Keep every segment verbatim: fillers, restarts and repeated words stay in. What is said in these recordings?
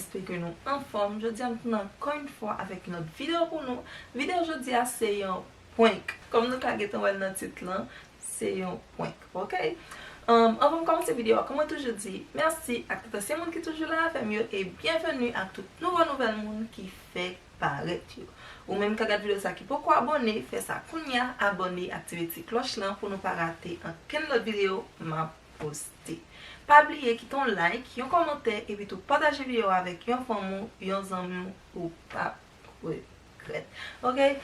Espere ke nou anfòm. Jodi a m tounen ankò yon fwa avèk yon lòt videyo pou nou. Videyo jodi a se yon prank. Kòm nou ka gentan wè l nan tit lan, se yon prank, oke? Um, anvan m kòmanse videyo a, kòm mwen toujou di, mèsi ak tout ansyen moun ki toujou la avè m yo e byenveni ak tout nouvo nouvèl moun ki fèk parèt yo. Ou menm ka gad videyo sa ki poko abòne, fè sa kounya, abòne, aktive ti klòch lan pou nou pa rate ankenn lòt videyo m ap poste. Pa bliye kite yon like, yon kòmantè, epi tou pataje videyo a avèk yon fanmi w, yon zanmi w, ou p ap regrèt. Oke?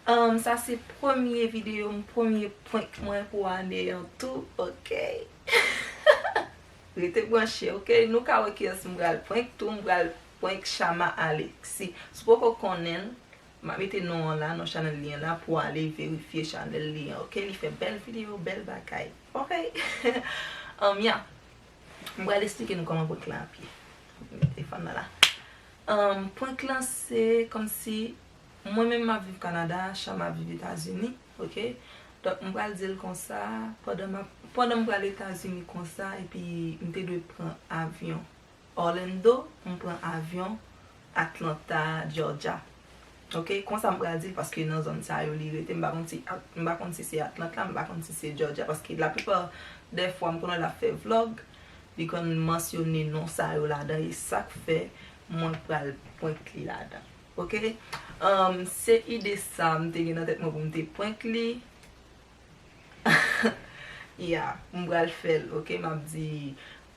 Um, sa se premye videyo m, premye prank mwen pou ane an tou, oke? Rete branche, oke? Nou ka wè kiyès m pral prank tou, m pral prank Chama Alexis. Si w poko konnen l, m ap mete non an la, non chanèl li an la pou w ale verifye chanèl li an, oke? Li fè bèl videyo, bèl bagay, oke? Um, ya. M pral esplike nou kòman prank lan ap ye. Mete telefòn nan la. Um, prank lan se kòmsi mwen menm m ap viv Kanada, Chama ap viv Etazini, oke? Donk, m pral di l konsa, pandan m ap, pandan m pral Etazini konsa, epi m te dwe pran avyon Orlando, m pran avyon Atlanta, Georgia. Oke, konsa m pral di l paske nan zòn sa yo li rete, m pa konn si, m pa konn si se Atlanta, m pa konn si se Georgia, paske laplipa dè fwa m konn wè l ap fè vlòg, li konn mansyone non sa yo ladan, e sa k fè mwen pral prank li ladan. Oke? Um, se ide sa m te gen nan tèt mwen pou m te prank li. Ya, m pral fè l, oke? M ap di,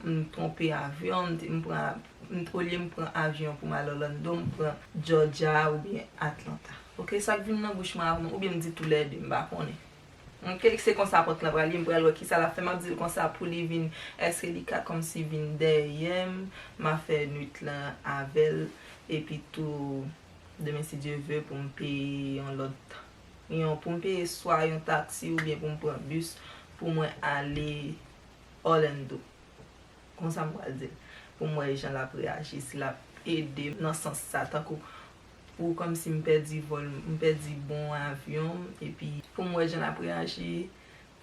m twonpe avyon, m te, m pran, m, olye m pran avyon pou m al Orlando, m pran Georgia oubyen Atlanta. Oke, sa k vin nan bouch mwen avan, oubyen m di toulède, m pa konnen. Oke, se konsa prank lan pral ye, m pral wè kisa l ap fè, m ap di l konsa pou li vin, èske li ka kòmsi vin dèyè m, m a fè nwit lan avè l, epi tou, demen si Dye ve, pou m peye yon lòt, yon, pou m peye swa yon taksi oubyen pou m pran bis pou mwen ale Orlando. Konsa m pral di l. Pou m wè jan l ap reyaji, si l ap ede m nan sans sa, tankou pou kòmsi m pèdi vòl, m pèdi bon avyon m, epi pou m wè jan l ap reyaji,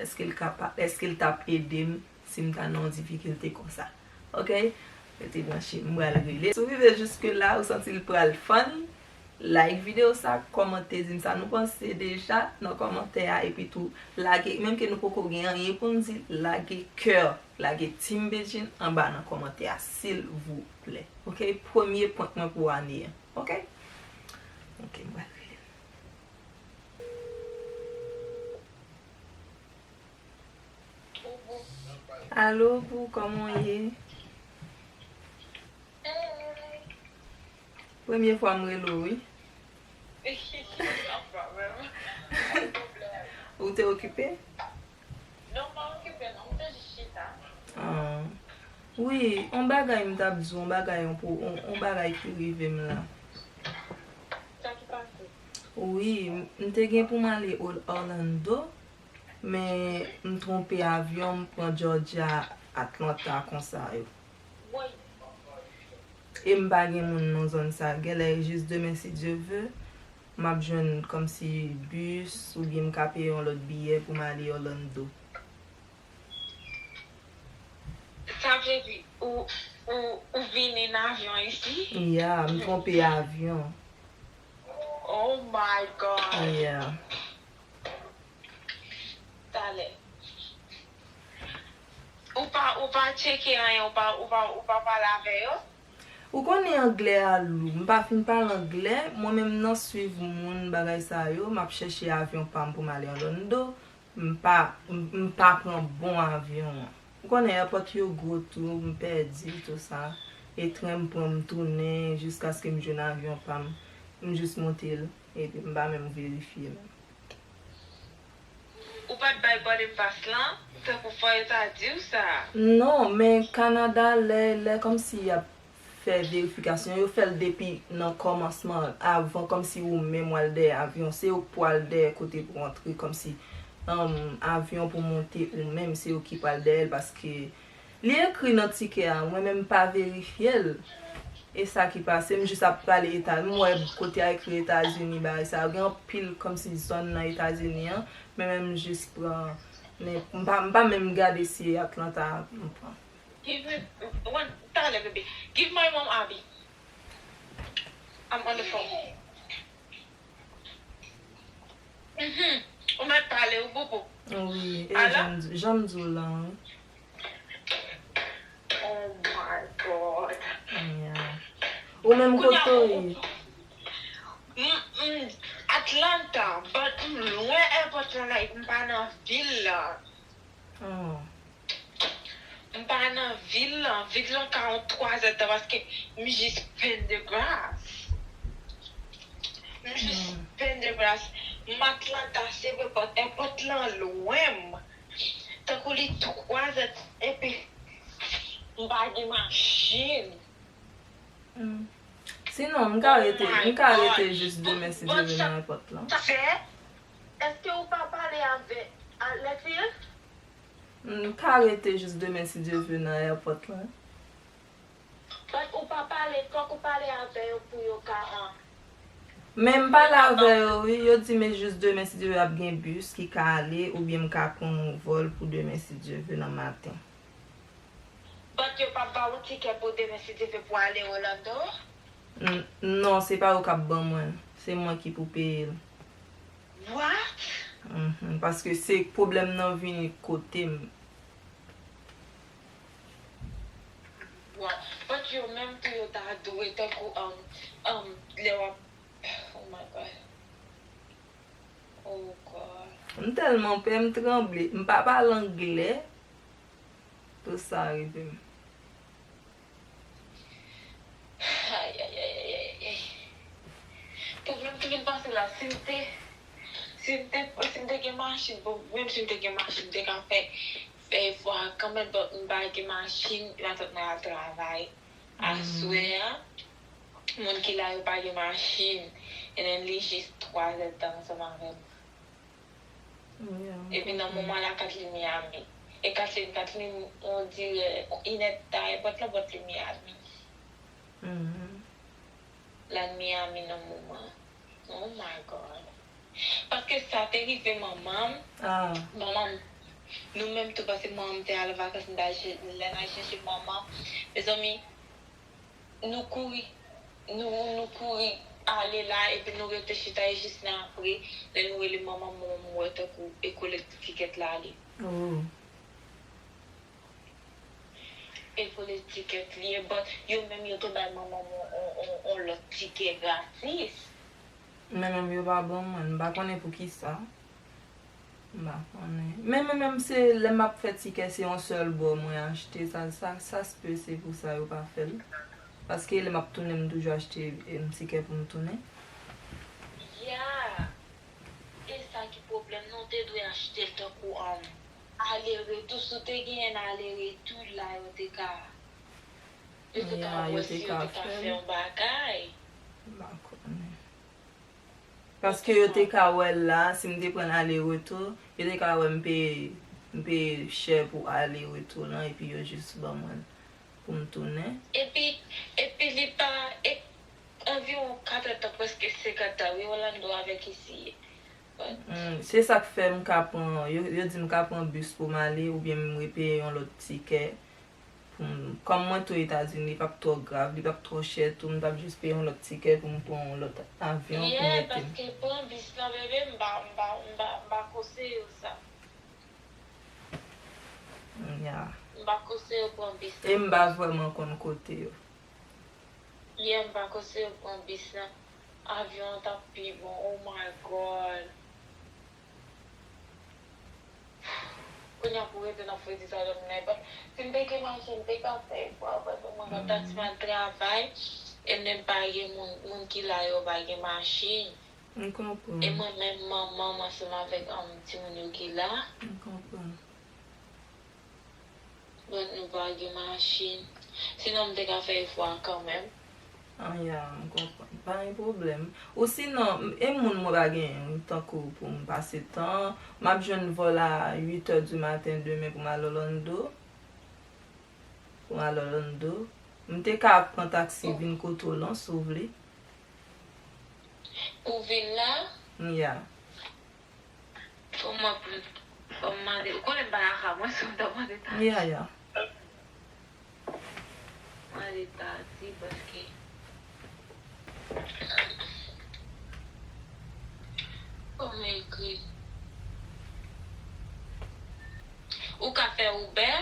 èske l ka pa, èske l t ap ede m si m ta nan yon difikilte konsa. Oke? Rete branche, m pral rele. Si w rive jiske la, ou santi l pral funny, like videyo sa, kòmante, di m sa nou panse deja nan kòmantè a, epi tou lage, menm ke nou poko gen anyen pou n di, lage kè, lage Team Bedjine anba nan kòmantè a, silvouplè. Oke? Premye prank mwen pou ane an. Oke? Oke, m pral rele. Alo, boo, kòman w ye? Premye fwa m rele w, wi. Ou te okipe? Non, m pa okipe, non, m te jis chita. Ah. Wi, on bagay m t ap di w, on bagay, on, on, on bagay ki rive m la. Sa ki pase? Wi, m, m te gen pou m ale Or-, Orlando, men m twonpe avyon, m pran Georgia, Atlanta konsa yo. Woy. E m pa gen moun nan zòn sa. Genlè jis demen, si Dye ve, m ap jwenn kòmsi bis oubyen m ka peye yon lòt biyè pou m ale Orlando. Sa vle di, ou, ou, ou vini nan avyon isi? Ya, m twonpe avyon. Oh my God! Ya. Talè. Ou pa, ou pa tcheke anyen, ou pa, ou pa, ou pa pale avè yo? Ou konnen anglè a lou. M pa fin pale anglè, mwen menm nan swiv moun bagay sa yo, m ap chèche avyon pa m pou m ale Orlando. M pa, m, m pa pran bon avyon an. Ou konnen èpòt yo gwo tou, m pèdi tou sa. E tren m pran m tounen jiskaske m jwenn avyon pa m. M jis monte l, epi m pa menm verifye menm. Ou pa t bay boarding pass lan, tankou fò yo ta di w sa. Non, men Kanada, lè, lè kòmsi y ap fè verifikasyon, yo fè l depi nan kòmansman, avan, kòmsi ou menm w al dèyè avyon, se yo k pral dèyè kote pou antre, kòmsi, um, avyon pou monte ou menm, se yo ki pral dèyè l, paske li ekri nan tikè a, mwen menm m pa verifye l. E sa ki pase, m jis ap pale Eta-, m wè kote a ekri Etazini, bagay sa yo, gen anpil kòmsi zòn nan Etazini an, men menm m jis pran, men m pa, m pa menm gade si e Atlanta m pran. Give me, one, talè, bebe. Give my mom Abby. I'm on the phone. Mhm. Ou mèt pale, ou bobo. Wi, e Alo? Jan m di w lan, wi. Oh my God. Yeah. Ou menm kote w ye? M, m, Atlanta, but m lwen airport lan, like, m pa nan vil la. Oh. M pa nan vil lan. Vil lan ka yon twa zè tan paske m jis Pendergrass. M jis Pendergrass. M Atlanta, se vre, but airport lan lwen m. Tankou li twa zè tan epi m pa gen machin. Sinon, m ka rete, m ka rete jis demen si Dye vle nan airport lan. Èske ou pa pale avè Alexis? M ka rete jis demen si Dye vle nan airport lan. But ou pa pale, fòk ou pale avè yo pou yo ka an. Men m pale avè yo wi, yo di men jis demen si Dye vle ap gen bis ki ka ale oubyen m ka pran yon vòl pou demen si Dye vle nan maten. But yo p ap ba ou tikè pou demen si Dye vle pou ale Orlando? Non, se pa yo k ap ban mwen l. Se mwen ki pou peye l. What? Mhm, paske se pwoblèm nan vini kote m. What? But yo menm tou yo ta dwe tankou um, um, lè w ap, oh my God. Oh God. M tèlman pè, m tranble. M pa pale anglè. Tout sa rive m. Ayayayayay. Pwoblèm ki vin pase la, si m te, si m te, si m te gen machin, bon, menm si m te gen machin, m te ka fè, fè efò a kanmenm, but m pa gen machin, matant mwen al travay. Aswè a, moun ki la yo pa gen machin, and then li jis twa zè tan ansanm avè m. Epi nan moman la Kathleen Miami. E Kathleen, Kathleen, on dirè, inèdtan, e bòt la bòt li Miami. L al Miami nan moman. Oh my God. Paske sa te rive manman m. Manman m, nou menm tou, paske manman m te al vakans, m t al chè-, lè n al chèche manman. Mezanmi, nou kouri, nou, nou kouri ale la, epi nou rete chita, e jis nan apre, lè nou rele manman m, manman m wè tankou e kolektif tikèt la ale. E kolektif tikèt li ye, but yo menm yo te bay manman m on, on, on, on lòt tikè gratis. Men menm yo pa ban mwen l, m pa konnen poukisa. M pa konnen. Men mwen menm se lè m ap fè tikè se yon sèl bò mwen achte sa, sa, sa se pe se pou sa yo pa fè l. Paske lè m ap tounen m toujou achte em, tikè pou m tounen. Ya. E sa ki pwoblèm nan, ou te dwe achte l tankou um, ale retou, si w te genyen ale retou la yo te ka, yo te ka wè si yo te ka fè yon bagay. M pa konnen. Paske yo te ka wè l la, si m te pran l ale retou, yo te ka wè m peye, m peye chè pou ale retou lan, epi yo jis ban mwen l pou m tounen. Epi, epi li pa, e, anviwon kat èdtan, prèske senk èdtan, wi, Orlando avèk isi. Hmm, se sa k fè m ka pran, yo, yo di m ka pran bis pou m ale, oubyen m repeye yon lòt tikè. Pou m, kòm mwen tou Etazini, li p ap twò grav, li p ap twò chè tou, m t ap jis peye yon lòt tikè pou m pran yon lòt avyon pou mete m. Yeah, paske pran bis lan, bebe, m pa, m pa, m pa, m pa konseye w sa. Yeah. M pa konseye w pran bis lan. E m pa vrèman konn kote yo. Yeah, m pa konseye w pran bis lan. Avyon an t ap pi bon. Oh my God. Kounye a pou rete nan fredi sa, lòt nèg. Si m te gen machin, m te ka fè efò, paske mwen konn taksi m al travay, e m pa gen moun, moun ki la yo pa gen machin. M konprann. E mwen menm, manman m ansanm avèk um, timoun yo ki la. M konprann. But nou pa gen machin. Sinon m te ka fè efò a kanmenm. An ya, m konprann. Pa gen pwoblèm. Ou sinon, e moun mwen pa genyen wi, tankou pou m pase tan. M ap jwenn vòl a uit è di maten demen pou m al Orlando. Pou m al Orlando. M te ka pran taksi vin kote w lan, si w vle. Pou vin la? Ya. Fò mwen pran, fò m mande. Ou konnen m pa lakay mwen, so m t ap mande taksi. Ya, ya. Mande taksi, paske Oh my God. Ou ka fè Uber?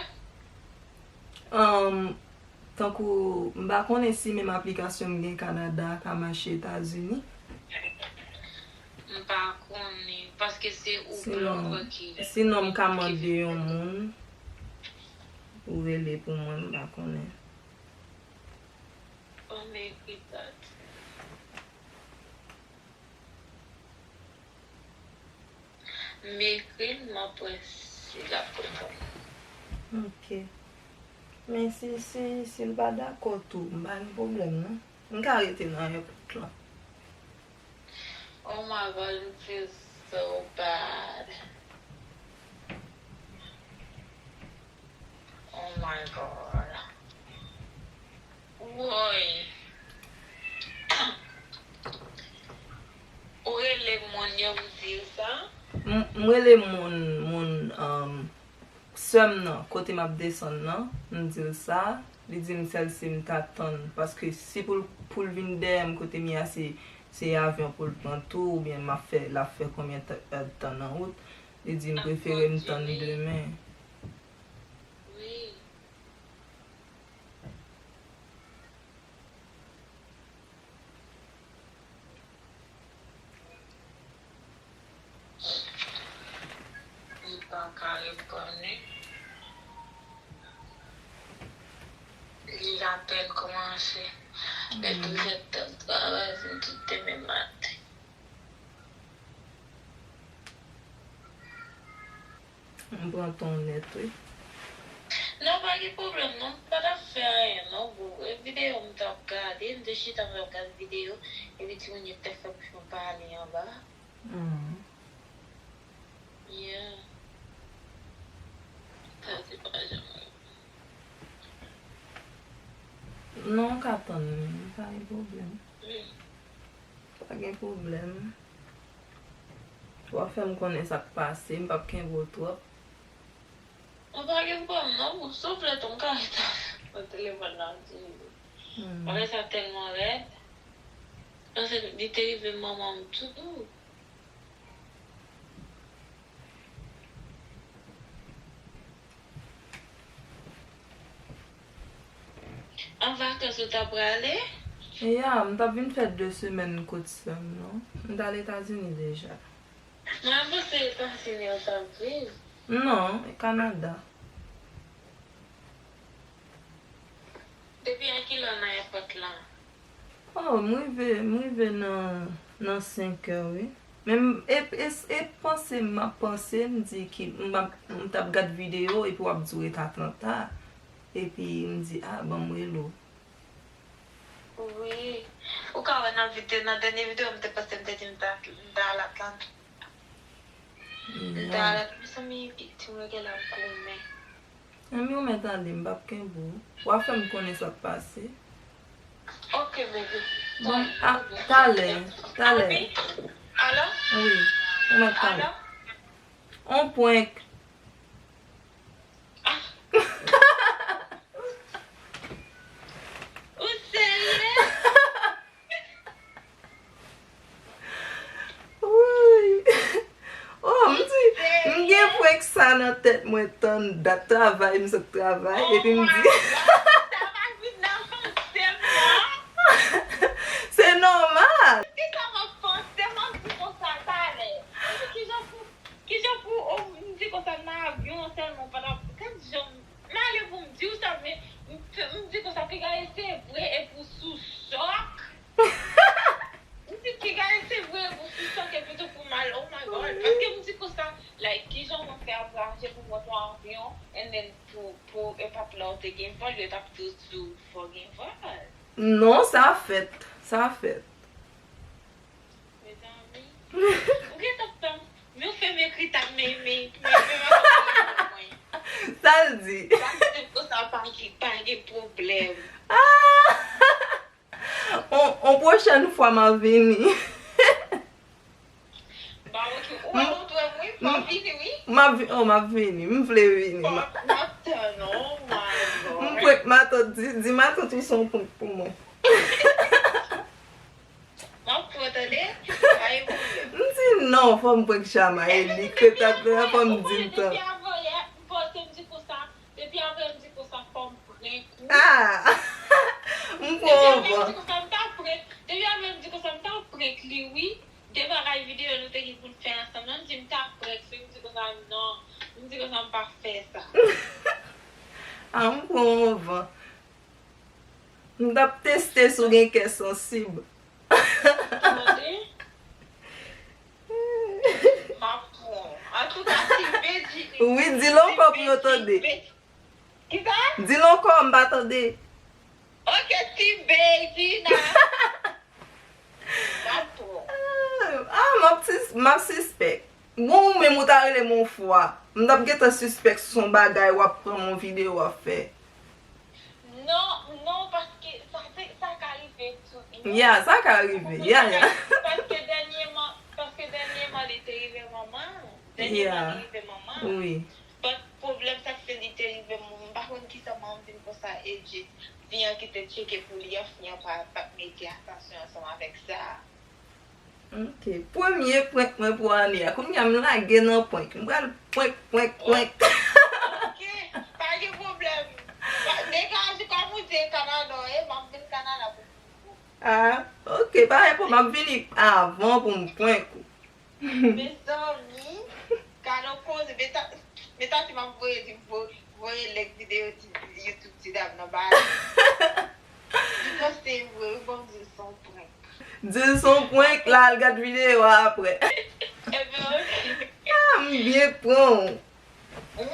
Um, tankou, m pa konnen si menm aplikasyon m gen Kanada ka mache Etazini. M pa konnen, paske se Uber ki, sinon, m ka mande yon moun pou rele pou mwen, m pa konnen. Oh my God. M ekri l, m ap wè si l ap reponn. Ok. Men si, si, si l pa dakò tou, m pa gen pwoblèm, non. M ka rete nan èpòt lan. Oh my God, you feel so bad. Oh my God. Woy. Ou rele moun yo pou di yo sa? M, m rele moun, moun, um, sè m nan, kote m ap desann nan, m di l sa. Li di m sèl si m ta tann, paske si pou l, pou l vin dèyè m kote m ye a, se, se avyon pou l pran tou, oubyen m ap fè, l ap fè konbyen t-, èdtan nan wout. Li di m prefere m tann demen. Wi. Li pa ka reponn li. Li apèn kòmanse. Lè douz èdtan travay vin tout demen maten. M pran tan nèt, wi. Non, pa gen pwoblèm, non. M pa t ap fè anyen, non, boo. E videyo m t ap gade, m te chita, m t ap gade videyo, epi timoun yo te fè bouch mwen pale anba. Hmm. Yeah. Sa se pa janm. Non, w ka tann li, pa gen pwoblèm. Hmm. Pa gen pwoblèm. W ap fè m konnen sa k pase, m p ap kenbe w twòp. Mwen pa gen pwoblèm non, boo, si w vle tou, m ka ret avè w nan telefòn nan, m di, hmm, bagay sa tèlman rèd. Paske li te rive manman m tou. An vakans ou ta prale? Ya, m t ap vin fè de semèn kot sè m, non. M t al Etazini deja. Mwen panse Etazini ou t ap viv. Non, Kanada. Depi a kilè nan èpòt la? Oh, m rive, m rive nan, nan senkè, wi. Men m, e, e, e panse m ap panse, m di ki, m ap, m t ap gad videyo, epi w ap di w ret Atlanta. Epi m di, a, ban m rele w. Wi. Ou ka wè nan videyo, nan dènye videyo, m te poste, m te di m ta, m ta al Atlanta. M ta al, mezanmi, viktim yo genlè ap goumen. Anmyè w mèt ale, m p ap kenbe w. W a fè m konnen sa k pase. Ok, baby. Bon, a, talè, talè. Alo? Wi, ou mèt pale. Alo? On prank. Ah. Ou serye? Wouyy. Oh, m di, m gen prank sa nan tèt mwen, tann dat travay, m sot travay, epi m di. Oh my God, sa pa vin nan panse m, non. Se nòmal. Kisa m ap panse, m ap di konsa talè. Kijan pou, kijan pou, oh, m di konsa nan avyon an sèlman, pandan, gad jan m ale pou m di w sa, men m, m di konsa, piga e se vre, e pou sou chòk. M di, piga e se vre, e pou sou chòk, e pito pou m al, oh my God. Paske m di konsa, like, kijan mwen fè ap raje pou mwen pran avyon, and then pou, pou e pa t la w te gen vòl, yo t ap di w si w fò gen vòl. Non, sa fèt, sa fèt. Mezanmi. Ou gentan tann, men w fè m ekri ta men, men, men, men, men, men, men. Sa l di? Sa l di konsa, pa gen, pa gen pwoblèm. Ah! On, on pwochèn fwa m a vini. Ba, ok. Ou wè, ou dwe, wi, m ap vini, wi. M ap vi-, oh, m ap vini. M vle vini. M ap tann, oh my God. M prank matant, di, di matant ou se yon prank pou mwen. Non, fò m prank Chama, e li k ret ap la, fò m di l tan. Depi avanyè, m panse m di konsa, depi avanyè m di konsa, fò m prank ou. Ah! M pran yon van. Depi avanyè m di konsa, m ta prank. Depi avanyè m di konsa, m ta prank li, wi. De bagay videyo nou te gen pou n fè ansanm nan, m di m ta prank li, m di konsa non, m di konsa m pa fè sa. Ah, m pran yon van. M t ap teste si w gen kè sansib. Tande? M ap pran. Antouka, Ti Bedjine. Wi, di l ankò pou yo tande. Kisa? Di l ankò, m pa tande. Ok, Ti Bedjine. M ap pran. Ah, ah, m ap sis-, m ap sispèk. Bon, ou menm ou ta rele m yon fwa. M t ap gentan sispèk se yon bagay w ap pran m yon videyo w ap fè. Non, non, paske sa se, sa ka rive tou. Ya, sa ka rive. Ya, ya. Paske dènyèman, paske dènyèman li te rive manman. Dènyèman li rive manman. Wi. But pwoblèm sa k fè li te rive manman, m pa konn kisa manman vin konsa, e Jess, fi an ki te tcheke pou li an, fi an pa, pa mete atansyon ansanm avèk sa. Ok. Premye prank mwen pou ane a. Kounye a m lage nan prank. M pral prank, prank, prank. Ok. Pa gen pwoblèm. Degaje kòm ou te Kanada, e m ap vin Kanada pou. Ah, ok. Pa gen pwoblèm. M ap vini avan pou m prank ou. Mezanmi, gade yon koze, men ta, men ta ti m ap voye di vo-, voye link videyo ti YouTube ti dam nan ba li. Li panse vre, wi, bon, di l se yon prank. Di l se yon prank, la al gad videyo a apre. Ebyen, ok. Ah, m byen pran w.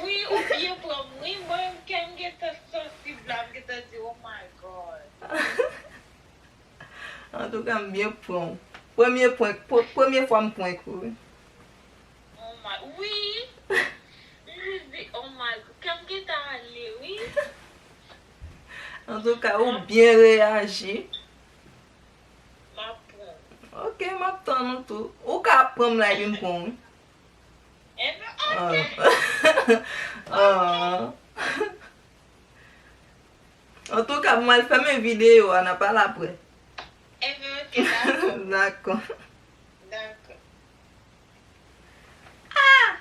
Wi, ou byen pran m, wi, mwen menm kè m gentan sansib la, m gentan di, oh my God. Antouka, m byen pran w. Premye prank, pre-, premye fwa m prank ou, wi. Oh my, wi. M jis di, oh my God, kè m gentan ale, wi. Antouka, ou byen reyaji. M ap pran w. Ok, m ap tann ou tou. Ou ka pran m la epi m pran w, wi. Ebyen, ok. Ah. Ah. Antouka, mwen al fèmen videyo a, n a pale apre. Ebyen, ok, dakò. Dakò. Dakò. Ah!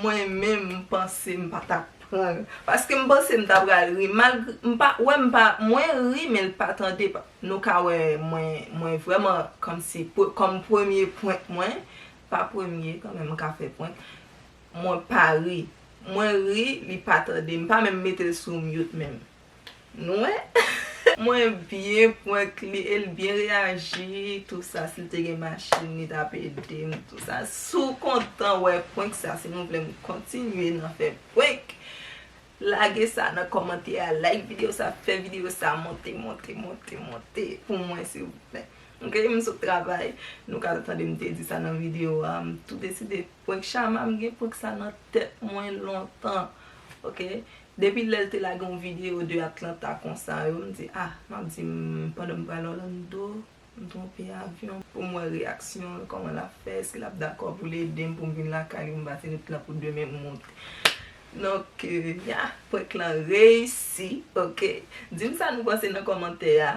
Mwen menm, m panse m pa t ap pran l. Paske m panse m ta pral ri. Malgre, m pa, wè, m pa, mwen ri, men l pa tande. Pa, nou ka wè, mwen, mwen vrèman, kòmsi, pre-, kòm premye prank mwen, pa premye, kanmenm, m ka fè prank. Mwen pa ri. Mwen ri, li pa tande. M pa menm mete l sou mute menm. Nou wè? Mwen byen prank li, e l byen reyaji, tou sa, si l te gen machin, li t ap ede m, tou sa. Si w kontan wè prank sa, si nou vle m kontinye nan fè prank, lage sa nan kòmantè a, like videyo sa, fè videyo sa monte, monte, monte, monte pou mwen, silvouplè. Ok, m sot travay, nou ka tande m te di sa nan videyo a, m tou deside prank Chama, m gen prank sa nan tèt mwen lontan. Ok? Depi lè l te lage yon videyo de Atlanta konsa yo, m di, ah, m ap di, m, pandan m pral Orlando, m twonpe avyon pou m wè reyaksyon l, kòman l ap fè, èske l ap dakò pou l ede m pou m vin lakay li, pou m pase nwit lan pou demen m monte. Donk, euh, ya, prank lan reyisi, ok? Di m sa nou panse nan kòmantè a.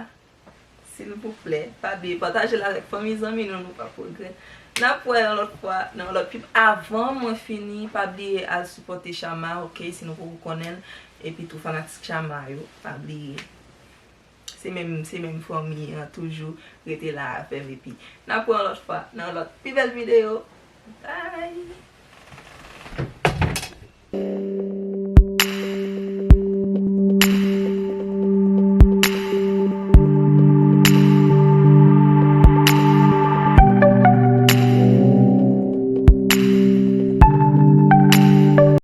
Silvouplè, pa bliye pataje l avèk fanmi, zanmi nou, nou p ap regrèt. N ap wè yon lòt fwa, nan yon lòt pib. Avan mwen fini, pa bliye al sipòte Chama, ok? Si nou poko konnen l, epi tou fanatik Chama yo, pa bliye. Se menm, se menm fanmi an toujou, rete la avè m, epi n ap wè yon lòt fwa, nan yon lòt pi bèl videyo. Bye!